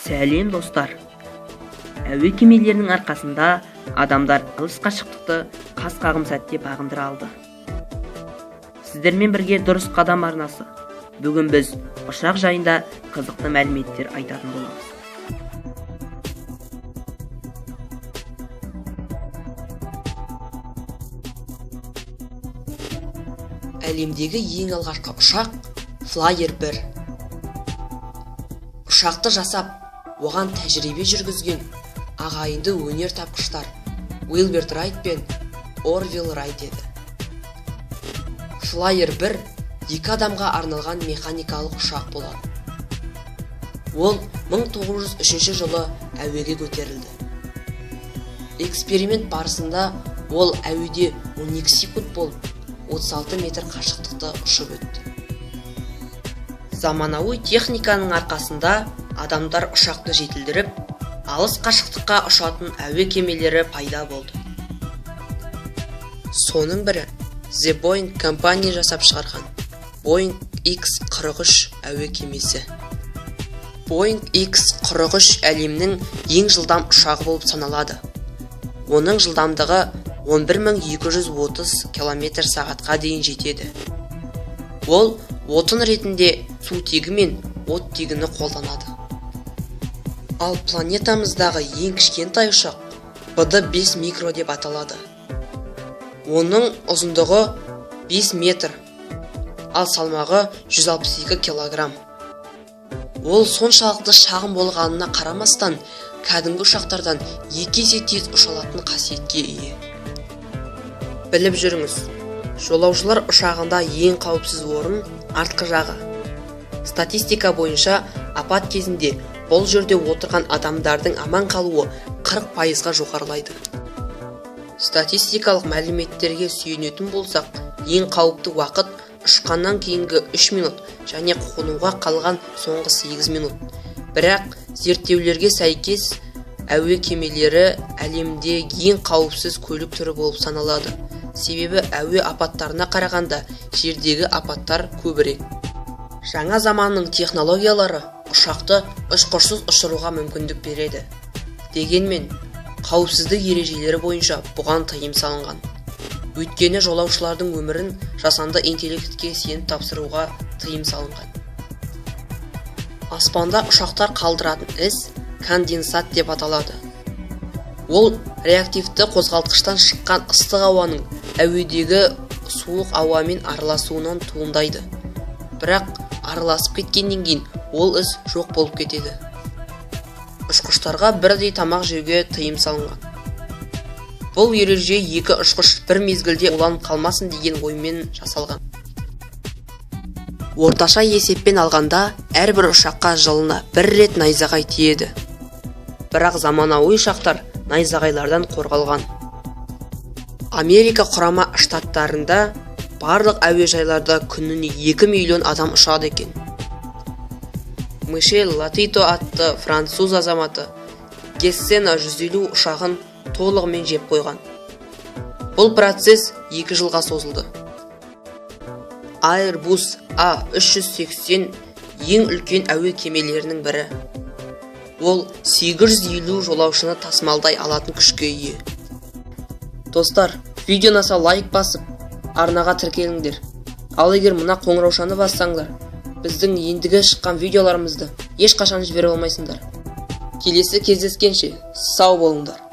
Сәлем, достар! Әуе кемелерінің арқасында адамдар алыс қашықтықты қас қағым сәтте бағындыра алды. Сіздермен бірге «Дұрыс қадам» арнасы. Бүгін біз ұшақ жайында қызықты мәліметтер айтатын боламыз. Әлемдегі ең алғашқы ұшақ — Флайер 1. Ұшақты жасап, оған тәжірибе жүргізген ағайынды өнертапқыштар Уилберт Райт пен Орвилл Райт еді. Флайер 1 екі адамға арналған механикалық ұшақ болатын. Ол 1903 жылы әуеге көтерілді. Эксперимент барысында ол әуеде 12 секунд болып, 36 метр қашықтықты ұшып өтті. Заманауи техниканың арқасында адамдар ұшақты жетілдіріп, алыс қашықтыққа ұшатын әуе кемелері пайда болды. Соның бірі — The Boeing Company жасап шығарған Boeing X-43 әуе кемесі. Boeing X-43 әлемнің ең жылдам ұшағы болып саналады. Оның жылдамдығы 11230 км сағатқа дейін жетеді. Ол отын ретінде сутегі мен оттегіні қолданады. Ал планетамыздағы ең кішкентай ұшақ БД-5 микро деп аталады. Оның ұзындығы 5 метр, ал салмағы 162 килограмм. Ол соншалықты шағын болғанына қарамастан, кәдімгі ұшақтардан екі есе тез ұша алатын қасиетке ие. Біліп жүріңіз, жолаушылар ұшағында ең қауіпсіз орын — артқы жағы. Статистика бойынша, апат кезінде бұл жерде отырған адамдардың аман қалуы 40 пайызға жоғарылайды. Статистикалық мәліметтерге сүйенетін болсақ, ең қауіпті уақыт — ұшқаннан кейінгі 3 минут және қонуға қалған соңғы 8 минут. Бірақ зерттеулерге сәйкес, әуе кемелері әлемде ең қауіпсіз көлік түрі болып саналады, себебі әуе апаттарына қарағанда жердегі апаттар көбірек. Жаңа заманның технологиялары ұшақты ұшқышсыз ұшыруға мүмкіндік береді. Дегенмен қауіпсіздік ережелері бойынша бұған тыйым салынған, өйткені жолаушылардың өмірін жасанды интеллектке сеніп тапсыруға тыйым салынған. Аспанда ұшақтар қалдыратын із конденсат деп аталады. Ол реактивті қозғалтқыштан шыққан ыстық ауаның әуедегі суық ауамен араласуынан туындайды. Бірақ араласып кеткеннен кейін ол із жоқ болып кетеді. Ұшқыштарға бірдей тамақ жеуге тыйым салынған. Бұл ереже екі ұшқыш бір мезгілде уланып қалмасын деген оймен жасалған. Орташа есеппен алғанда, әрбір ұшаққа жылына бір рет найзағай тиеді. Бірақ заманауи ұшақтар найзағайлардан қорғалған. Америка Құрама Штаттарында барлық әуежайларда күніне 2 миллион адам ұшады екен. Мишель Латито атты француз азаматы Гессена 150 ұшағын толығымен жеп қойған. Бұл процесс 2 жылға созылды. Airbus A380 ең үлкен әуе кемелерінің бірі. Ол 850 жолаушыны тасымалдай алатын күшке ие. Достар, видео ұнаса, лайк басып, арнаға тіркеліңдер. Ал егер мына қоңыраушаны бассаңдар, біздің ендігі шыққан видеоларымызды ешқашан жібере алмайсыңдар. Келесі кездескенше сау болыңдар!